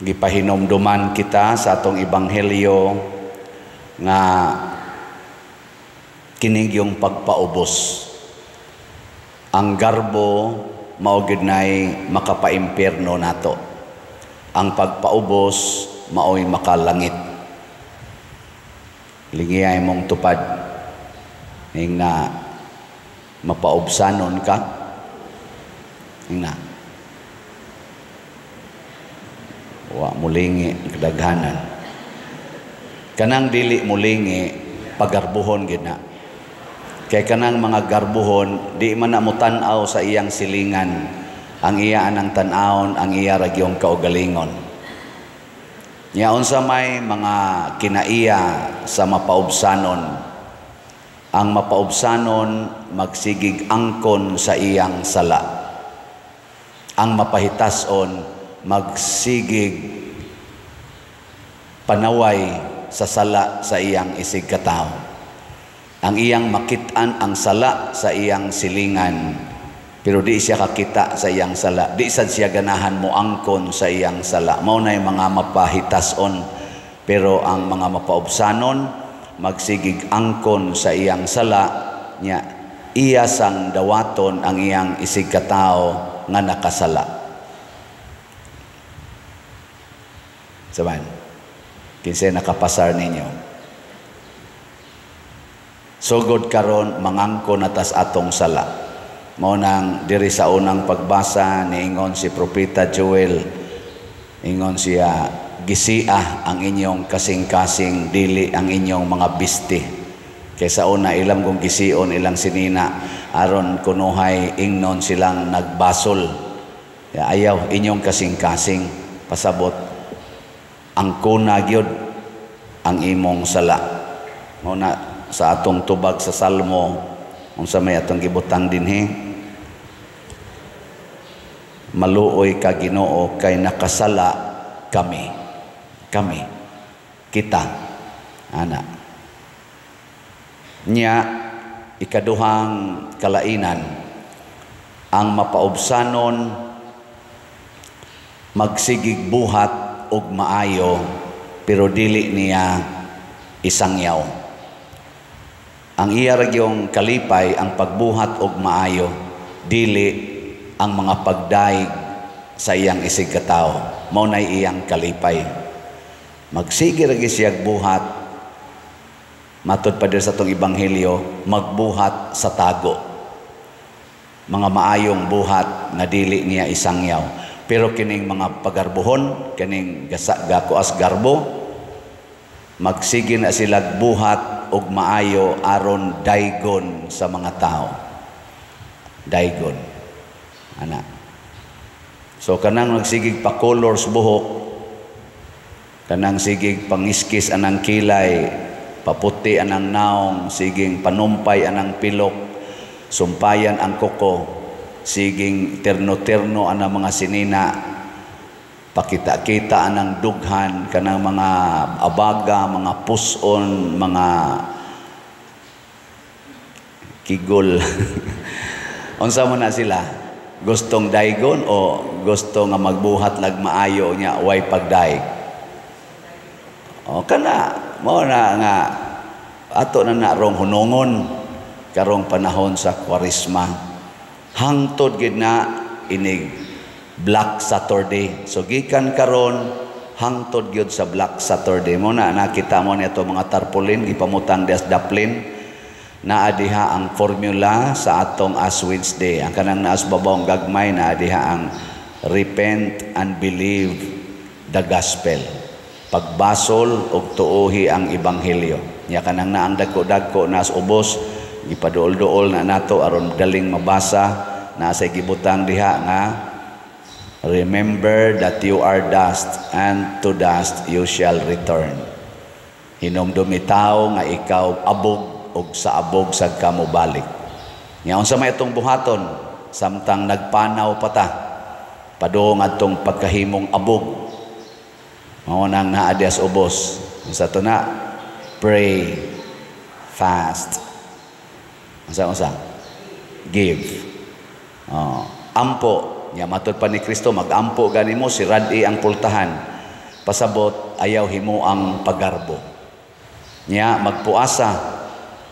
Gipahinomduman kita sa atong ebanghelyo nga kini yung pagpaubos. Ang garbo mao gyud nay makapaimpierno nato. Ang pagpaubos maoy makalangit. Lingiyay mong tupad ing na mapaubsanon ka. Ing na wa mulingi kadaghanan. Kanang dili mulingi, pagarbuhon gid na. Kay kanang mga garbuhon, di man na mo tan-aw sa iyang silingan. Ang iya anang tan-awon, ang iya ra gyung kaugalingon. Nya unsa may mga kinaiya sa mapaubsanon? Ang mapaubsanon magsigig angkon sa iyang sala. Ang mapahitason magsigig panaway sa sala sa iyang isig katawo. Ang iyang makit-an ang sala sa iyang silingan, pero di siya kakita sa iyang sala. Di sad siya ganahan mo angkon sa iyang sala. Mao na yung mga mapahitason. Pero ang mga mapaubsanon magsigig angkon sa iyang sala nya, iya sang dawaton ang iyang isig katawo nga nakasala. Saban, kinsay nakapasar ninyo? Sugod karon mangangko na tas atong sala. Mao nang diri sa unang pagbasa niingon si Propeta Joel, ingon siya, gisia ang inyong kasing-kasing, dili ang inyong mga bisti. Kay sa una ilang kong gision ilang sinina aron kunuhay ingnon silang nagbasol. Ayaw inyong kasing-kasing, pasabot ang kuna gyud ang imong sala. Mao na sa atong tubag sa Salmo, unsa may atong gibutang dinhi? Maluoy ka Ginoo kay nakasala kami. Kami kita ana. Nya ikaduhang kalainan, ang mapaubsanon magsigig buhat og maayo pero dili niya isangyaw. Ang iya ra gyung kalipay ang pagbuhat og maayo, dili ang mga pagdaig sa iyang isig katawo. Mao nay iyang kalipay. Magsige ra gyud siyag buhat, matud pa diri sa atong ebanghelyo, magbuhat sa tago. Mga maayong buhat nga dili niya isangyaw. Pero kining mga pagarbuhon, kining gasa gakuas garbo, magsige na silag buhat og maayo aron daygon sa mga tao. Daygon. Ana. So kanang nagsigig pa colors buhok, kanang sigig pangiskis anang kilay, paputi anang naong, siging panumpay anang pilok, sumpayan ang kuko, siging terno-terno anang mga sinina, pakita-kita anang dughan, kanang mga abaga, mga puson, mga kigol. Unsa mo na sila? Gustong daygon o gusto nga magbuhat lag maayo nya way pagdayeg? O kana mao na nga ato na narong hunungon karong panahon sa Kwaresma. Hangtod gid na inig Black Saturday. So gikan karon hangtod gyud sa Black Saturday. Mo na nakita mo nito mga tarpaulin gipamutang dias daplin. Naa diha ang formula sa atong Ash Wednesday. Ang kanang naas babawng gagmay, naa diha ang repent and believe the gospel. Pagbasol og tuohi ang ebanghelyo. Nya kanang naang dagko-dagko naas ubos, gipaduol-duol na nato aron daling mabasa. Naa say gibutang diha nga remember that you are dust and to dust you shall return. Hinumdumi tawo nga ikaw abog og sa abog sad ka mobalik. Nya unsa may atong buhaton samtang nagpanaw pa ta padung adtong pagkahimong abog. Mao nang naa diha sa ubos. Unsa to na? Pray, fast. Unsa unsa? Give. Oh, ampo. Nya matud pa ni Kristo magampo gani mo si rad-i ang pultahan. Pasabot ayaw himo ang pagarbo. Nya magpuasa,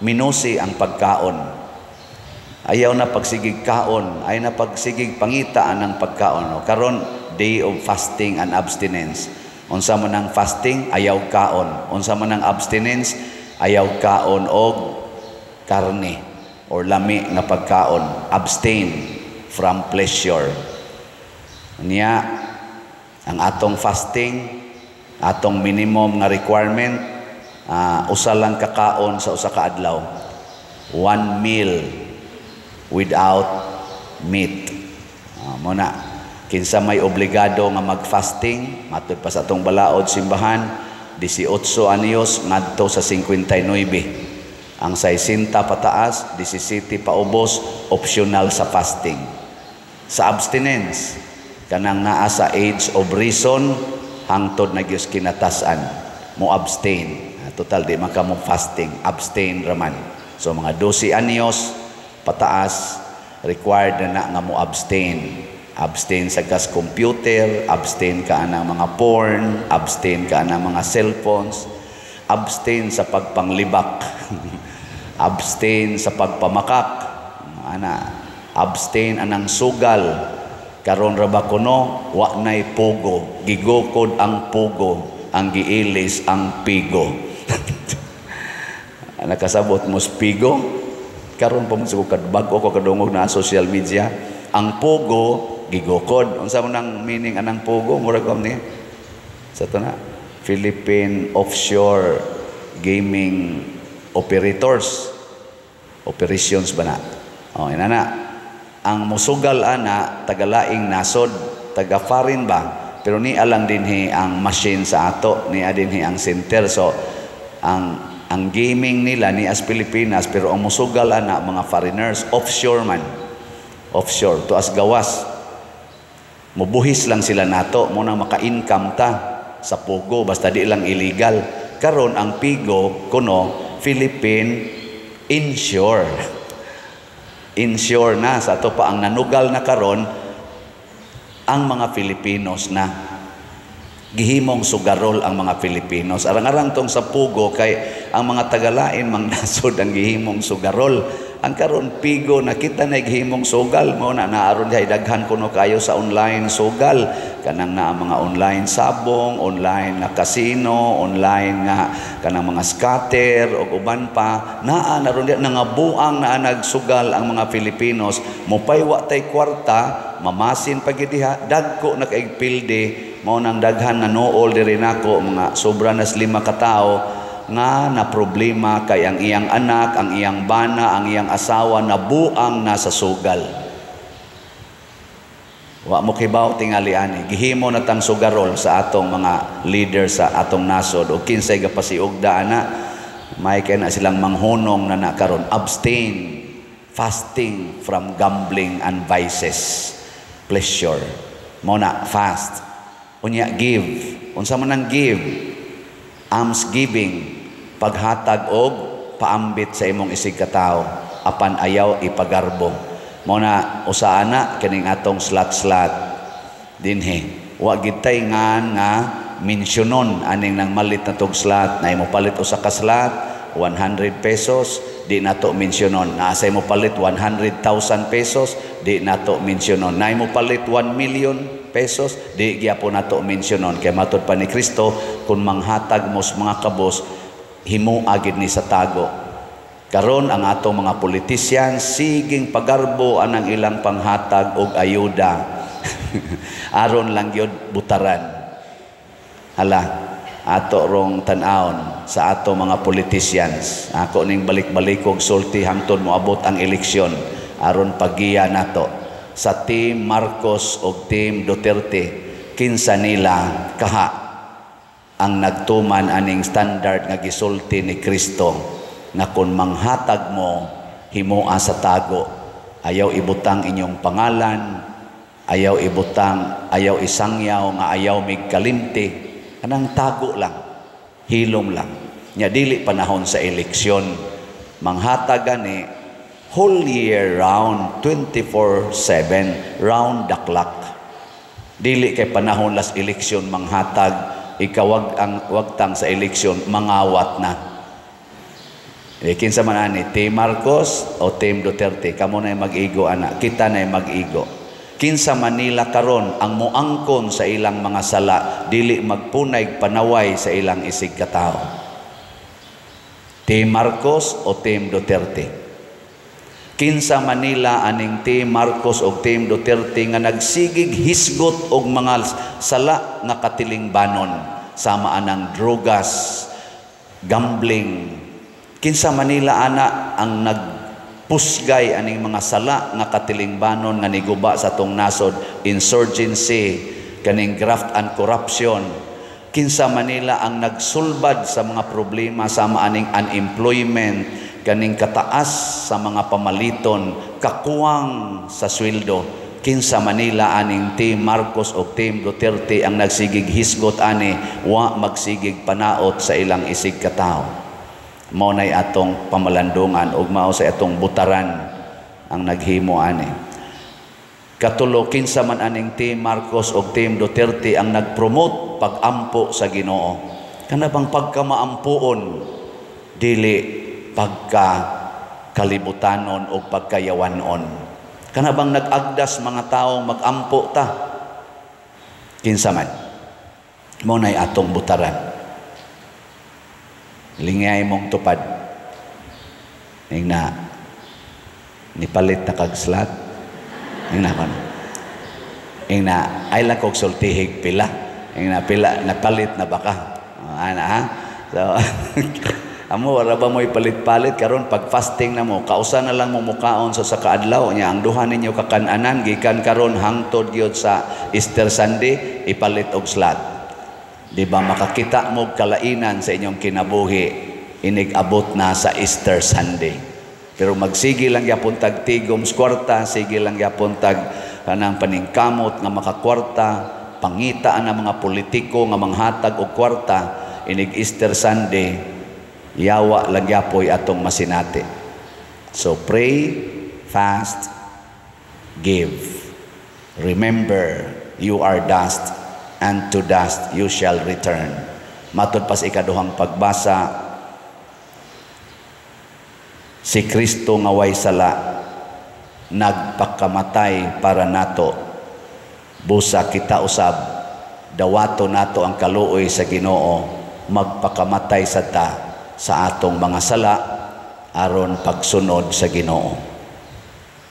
minusi ang pagkaon. Ayaw na pagsigig kaon, ayaw na pagsigig pangita ang pagkaon. O, karon day of fasting and abstinence. Unsa man ang fasting, ayaw kaon. Unsa man ang abstinence, ayaw kaon og karne or lami nga pagkaon. Abstain from pleasure. Niya, ang atong fasting, atong minimum nga requirement, usa lang kakaon sa usa ka adlaw. One meal without meat. Mo na kinsa may obligado nga mag-fasting matud pa sa atong balaod simbahan, 18 anyos ngadto sa 59. Ang 60 pataas, 17 paubos, optional sa fasting. Sa abstinence, kanang naa sa age of reason hangtod na gyud kinatasan mo abstain. Total di man ka mo fasting, abstain raman. So mga 12 anyos pataas, required na na nga mo abstain. Abstain sa gas computer, abstain ka ng mga porn, abstain ka ng mga cellphones, abstain sa pagpanglibak, abstain sa pagpamakak, ana, abstain anang sugal. Karon ra ba kuno wa nay POGO, gigukod ang POGO, ang giilis ang pigo. Nakasabot mo sa pigo? Karon pa man siguro bag-o ko kadungog na social media. Ang POGO gigukod. Unsa man ang meaning anang POGO? Murag ko ni sa to na Philippine Offshore Gaming Operators. Operations ba na? Oh, ina na. Ang musugal ana tagalaing nasod, taga foreign ba? Pero ni alang dinhi ang machine sa ato, ni dinhi ang center. So ang gaming nila ni as Pilipinas, pero ang musugal ana mga foreigners, offshore man. Offshore to as gawas. Mubuhis lang sila nato, mo nang maka-income ta sa POGO basta di lang illegal. Karon ang PIGO kuno Philippine Inshore. Inshore na sa ato pa ang nanugal na karon ang mga Filipinos na gihimong sugarol ang mga Filipinos. Arang-arang tong sa POGO kay ang mga tagalain mang nasod ang gihimong sugarol. Ang karon PIGO nakita na gihimong sugal mo na naaron dihay daghan kuno kayo sa online sugal, kanang na mga online sabong, online nga casino, online nga kanang mga scatter ug uban pa naa na ron diha nangabuang naa nagsugal ang mga Filipinos. Mupaywa tay kwarta, mamasin pa gid diha, dagko na kaig pilde. Mao nang daghan na nool diri nako, mga sobra nas 5 ka tawo nga na problema kay ang iyang anak, ang iyang bana, ang iyang asawa nabuang nasa sugal. Wa mo kibaw tingali ani, gihimo na tang sugarol sa atong mga leader sa atong nasod o kinsay gapasiugda ana, may kay na silang manghunong na na karon. Abstain, fasting from gambling and vices, pleasure. Mo na fast. Unya give. Unsa man ang give? Alms giving, paghatag og paambit sa imong isig katawo apan ayaw ipagarbo. Mo na usa ana kining atong slot-slot dinhi. Wa gid tay ngan nga mensyonon aning nang malit na tog slot na imo palit usa ka slot 100 pesos, di nato mensyonon. Na sa imo palit 100,000 pesos, di nato mensyonon. Na imo palit 1 million pesos, di gyapon nato mensyonon. Kay matud pa ni Kristo, kung manghatag mo sa mga kabos, himoa gid ni sa tago. Karon ang atong mga politician siging pagarbo anang ilang panghatag og ayuda. Aron lang gyud butaran. Hala, ato rong tan-awon sa ato mga politicians. Ako ning balik-balikog sulti hangtod moabot ang eleksyon aron pagiya nato sa Team Marcos og Team Duterte, kinsa nila kaha ang nagtuman aning standard nga gisulti ni Kristo nga kung manghatag mo, himoa sa tago. Ayaw ibutang inyong pangalan, ayaw ibutang, ayaw isangyaw nga ayaw migkalimti. Anang tago lang, hilom lang. Nya dili panahon sa eleksyon. Manghatag gani whole year round, 24/7, round the clock. Dili kay panahon las eleksyon manghatag. Ikawag ang wagtang sa eleksyon, mangawat na. Eh, kinsa man ani, Team Marcos o Team Duterte? Kamo na mag-igo ana, kita na mag-igo. Kinsa Manila karon ang moangkon sa ilang mga sala, dili magpunay panaway sa ilang isig katao? Team Marcos o Team Duterte? Kinsa Manila aning Team Marcos o Team Duterte nga nagsigig hisgot og mga sala nga katilingbanon sama anang drogas, gambling? Kinsa Manila ana ang nagpusgay aning mga sala nga katilingbanon nga niguba sa atong nasod, insurgency, kaning graft and corruption? Kinsa Manila ang nagsulbad sa mga problema sama aning unemployment, kaning kataas sa mga pamaliton, kakuwang sa sweldo? Kinsa Manila aning Team Marcos o Team Duterte ang nagsigig hisgot ani, wa magsigig panaot sa ilang isig katawo? Mao nay atong pamalandungan ug mao sa atong butaran ang naghimo ani. Katulo, kinsa man aning Team Marcos o Team Duterte ang nagpromote pagampo sa Ginoo? Kana bang pagkamaampuon, dili pagka kalibutanon o pagkayawanon? Kana bang nag-agdas mga tao, magampo ta? Kinsa man? Mao nay atong butaran. Lingay mong tupad. Ingna, nipalit na kag slot. Ingna kon. Ingna, ay lang kog sultihig pila. Ingna, pila, napalit na ba ka? Ana ha? So, amo wala ba mo ipalit-palit karon? Pag fasting na mo, kausa na lang mo mukaon sa kaadlaw nya ang duha ninyo kakanan gikan karon hangtod gyud sa Easter Sunday, ipalit og slot. Di ba makakita mo kalainan sa inyong kinabuhi inig abot na sa Easter Sunday? Pero magsige lang gyapon tag tigom sa kwarta, sige lang gyapon tag kanang paningkamot nga makakwarta, pangita ang mga politiko nga manghatag og kwarta inig Easter Sunday, yawa lang gyapoy atong masinati. So pray, fast, give. Remember, you are dust, and to dust you shall return. Matod pa sa ikaduhang pagbasa, si Kristo nga way sala nagpakamatay para nato. Busa kita usab, dawato nato ang kaluoy sa Ginoo, magpakamatay sa ta sa atong mga sala aron pagsunod sa Ginoo.